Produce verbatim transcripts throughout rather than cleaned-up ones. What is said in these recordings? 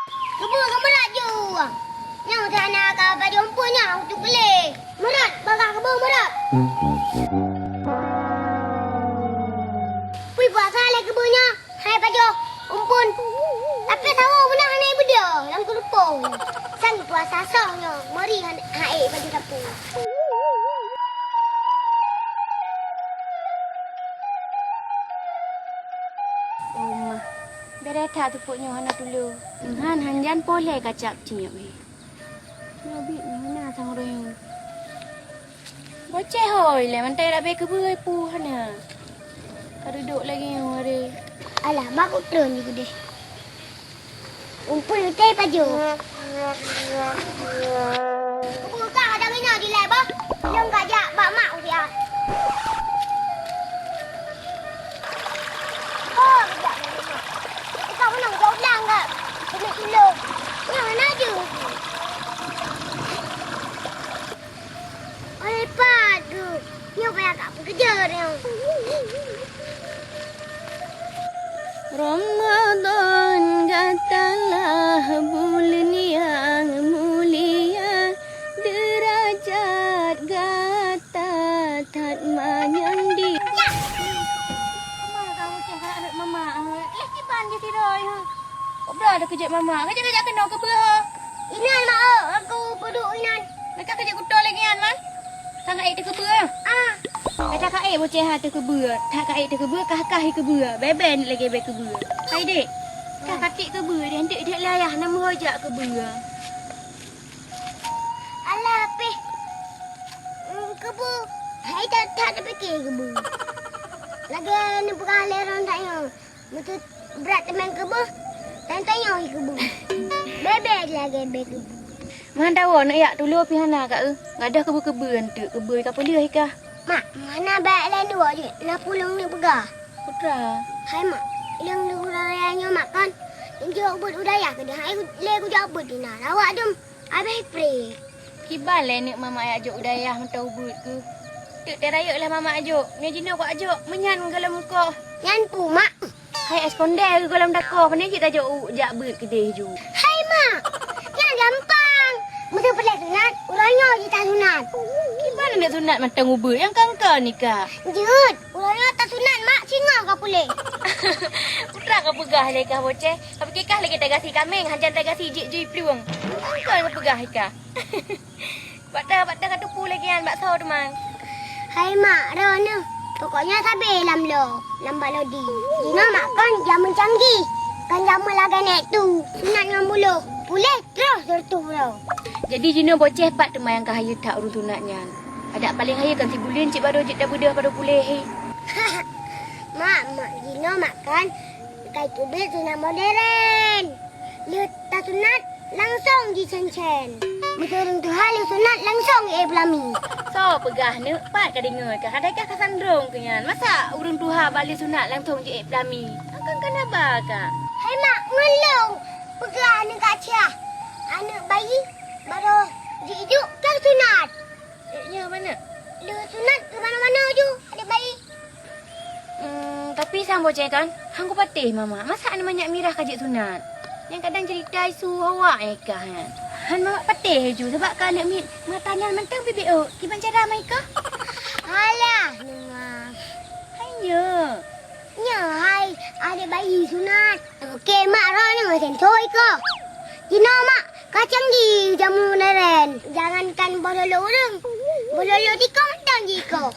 Keubeue ka meurat ju. Nyang sana ka pajoh umpun nyoe tu keuleh. Meurat, bagah keubeue meurat. Pui puasa lé keubeue nyoe, hai pajoh umpun. Tapi sawo beuna hana beudôh lam keureupông. Sang puasa soh nyoe, mari han-, hai pajoh sapu. Oh, mah. Bèrè that teupok nyoe hana tulông. Meuhan hanjan polé kacak cinyok he. Nyoe bit nyoe hana sang uroe nyoe. Boceh hôi lé, mantai dak bèe keubeue pu hana. Ka duduk lagèe nyoe aré. Alah, mak ku treun di keudeh. Umpul teh pajoh. Kubuka kadang ina di lé bah. Lôn ka jak bak mak ubiat. Oh, bijak ni mak. Kita menang jauh lang ke? Kena tulung. Yang mana je? Oi, pat geuh. Nyoe payah ka peukeujot nyoe. Ramadan gatalah buleuen nyang mulia, deurajat gata that manyang di. Mama, kamu ceh aneuk mama. Eh, kiban di sidroe, ha. Kok bra teukeujot mama? Kajak-kajak keunoe keubeue ho. Inan, Mak, oh, aku peuduek inan. Meuka kajak kuto lagèe nyan, Man. Sang ka ék teukeubeu. Ah. Kata ka ék boceh ha teukeubeu. That ka ék teukeubeu, kah-kah keubeu. Bèe-bèe lagèe bèe keubeu. Hai, Dek. Kah katik keubeu, Dek. Dek, Dek, layah na meuhôi jak keubeu. Alah, pih. Hmm, keubeu. Hai, that, that teupike keubeu. Lagèe neupeugah lé ron that nyoe. Beutôi brat teumèn keubeuh, dan tanyoe keubeuh. Bèe-bèe lagèe bèe keubeuh. Meuhan tawoe neuk jak tulo pih hana ka eu. Gadôh keubeuh-keubeuh eunteuk keubeuh ka peuleueh ikah. Mak, meuhana bèk lé duek jih, na peue lôn neuk peugah. Putra. Hai mak, lôn lôn raya nyoe mak kon. Lôn jok beuet u dayah keudeh, hai lé kujak beuet inan. Awak dum. Abéh pré. Kiban lé neuk mamak jak jok u dayah meutoe beuet keuh. Teuk tarayeuk lah mamak jok. Nyoe jinoe kujak jok, meunyan gohlom mukoh. Nyan peue mak? Hai es kondé gohlom dakoh, pane cit tajok u jak beuet keudeh ju. Hai mak, nyan gampang. Meuseu peureulèe sunat, uroe nyoe jitasunat. Kiban neuk sunat mantong ubeuet nyang kangka nikah. Jeuet. Uroe nyoe tasunat mak singoh ka puléh. Putra ka peugah lé kah boceh. Ka pike kah lagèe tagasi kaméng, hanjan tagasi jik jui plueng. Engkau ka peugah kah. Bak teuh, bak teuh ka teupeue lagèe nyan bak soe teuma. Hai mak, droeneuh. Pokoknya sabe lam lo, lam bak lodi. Jinoe mak kon jameun canggih. Kon jameun lagèe nèk tu. Sunat ngon buloh. Puléh. Troh sireutoh uroe. Jadi jinoe boceh pat teuma nyang ka hayeue that ureueng sunat nyan? Adak paleng hayeue kan si buleuen cit baro jeuet tabeudôh baro puléh he. Mak, mak jinoe mak kan kai keubiet sunat moderen. Lheueh tasunat langsong jisencen. Meuseu ureueng tuha lheueh sunat langsong jiék peulami. Soe peugah neuk pat ka deungoe ka, kadang ka sandrong keu nyan. Masa ureueng tuha bak lheueh sunat langsong jiék peulami? Akan kan haba ka. Hai mak, ngon lôn peugah aneuk kacah. Aneuk bayi baro jijuk ka sunat. Nyoe mana? Lheueh sunat keu manoe-manoe ju aneuk bayi. Hmm, tapi sang boceh kan, han kupatéh mamak. Masa aneuk manyak mirah ka jeuet sunat? Nyang kadang cerita isu awak nyang ikah nyan. Han mamak patéh ju sabab ka aneuk miet mata nyan mantong bibit ôk. Kiban cara mak ikah? Alah, Numa. Hai nyoe. Nyoe hai aneuk bayi sunat. Oke, mak, roh nyoe sensor ikah. Jinoe mak, kacang di jamu moderen. Jangankan boh lolo ureueng, boh lolo tikong mantong ji ikah.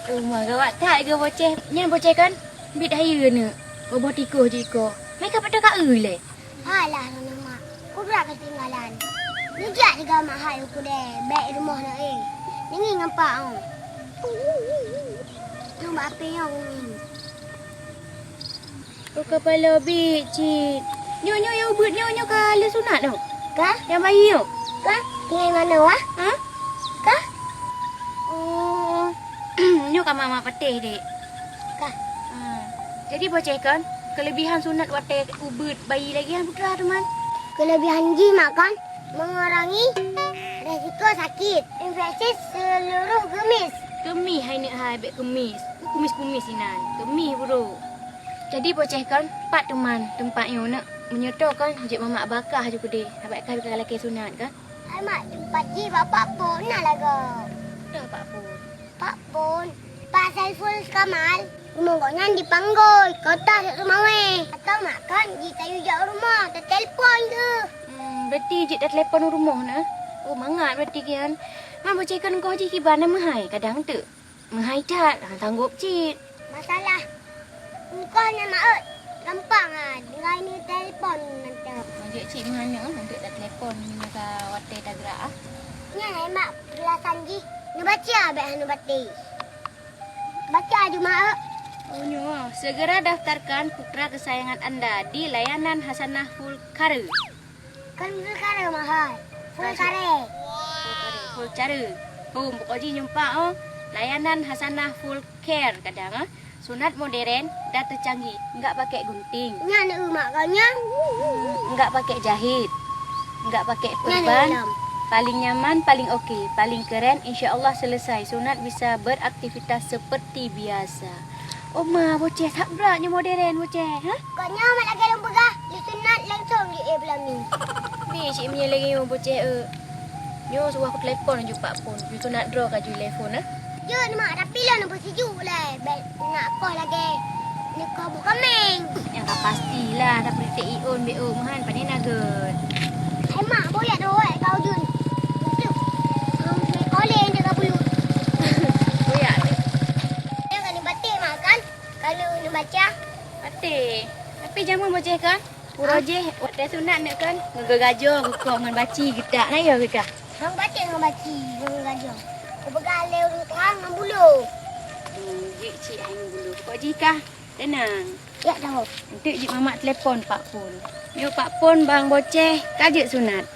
Uma gawat that keu boceh. Nyan boceh kan? Bit hayeue neuk. Boh tikong ji ikah. Meuka pat ka eu lé. Alah, Nona mak. Kubra keutinggalan. Neujak juga mak hai u keudè, bèk rumoh na eh. Nengi ngampak oh. Nyoe bak api nyoe kuning. Oh, kapala bit cit. Nyoe, nyoe, nyoe ubeut nyoe, nyoe ka lheueh sunat nyoe. Ka? Nyang bayi nyoe. Ka? Tinggai manoe wah? Ha? Ka? Oh. Nyoe ka mamak patéh, Dek. Ka. Ha. Jadi boceh kon, keulebihan sunat watèe ubeut bayi lagèe nyan putra teuma. Keulebihan jih mak kon, mengurangi resiko sakit, infeksi seluruh geumis. Geumis hai neuk hai, bèk kumis. Kumis-kumis inan. Geumis brôk. Jadi boceh kon, pat teuma teumpat nyoe neuk? Meunyoe toh kan, jeuet mamak bakah ju keudeh, sabab ka lakée sunat kan. Hai mak, teumpat jih bak Pak Pon na lagoe. Toh Pak Pon? Pak Pon, Pak Saiful Kamal. Rumoh gobnyan di Panggôi, kota Lhokseumawe. Atau mak kan, jih tayue jak u rumoh, tatelpon geuh. Hmm, berarti jeuet tatelpon u rumoh na? Oh, mangat berarti kan. Man Boceh kan koh jih kiban na meuhai, kadang teuk. Meuhai that, ha, tanggôp cit. Masalah engkoh nyan mak ôt, gampang ha, tinggai neutelepon mantong. Mangat cit meuhai nyoe, untuk tatelepon masa watée tagerak ah. Nyan hai mak peulasan jih, neubaca bék hana baté. Baca aju mak ôt. Oh nyoe, segera daftarkan putra kesayangan anda di layanan Hasanah Full Care. Kan full care mahai. Full care. Full care. Full care. Hom, pokok jih nyumpak oh. Layanan Hasanah Full Care kadang ah. Sunat modern dan tercanggih, enggak pakai gunting. Nyan eu mak kau nyan. Enggak pakai jahit. Enggak pakai perban. Paling nyaman, paling oke, paling keren, insya Allah selesai. Sunat bisa beraktivitas seperti biasa. Oma, Boceh that brat nyoe modern, Boceh, ha? Kok nyoe mak lagée lôn peugah, lé sunat langsung di e Belamin. Bi cit meunyoe lagée nyoe Boceh eu. Nyoe suwah kutelepon ju Pak Pon, ju sunat droe ka ju ilée phon eh. Jeuet mak, tapi lôn neupeusijuek lé, bék nak koh lagée neukoh bukaméng. Nyang ka pastilah, tapi teu iôn bék eu meuhan pane na gét. Hai mak, boyak droe kau jun. Untuk. Oleh yang jaga bulu. Boyak. Yang kena batik mak kan? Kalau nak baca. Batik. Tapi jameun Boceh kan? Pura jih, watée sunat neuk kan? Ngeugegajoe geukok ngon baci geutak na yo geukah. Hang batik ngon baci, ngeugegajoe. Kupeugah lé ureueng tuha ngon bulo. Hmm, jik cik hai ngon bulo. Kok jih kah? Tenang. Yak tahu. Enteuk jik mamak telepon Pak Pon. Nyoe Pak Pon bang Boceh ka jeuet sunat.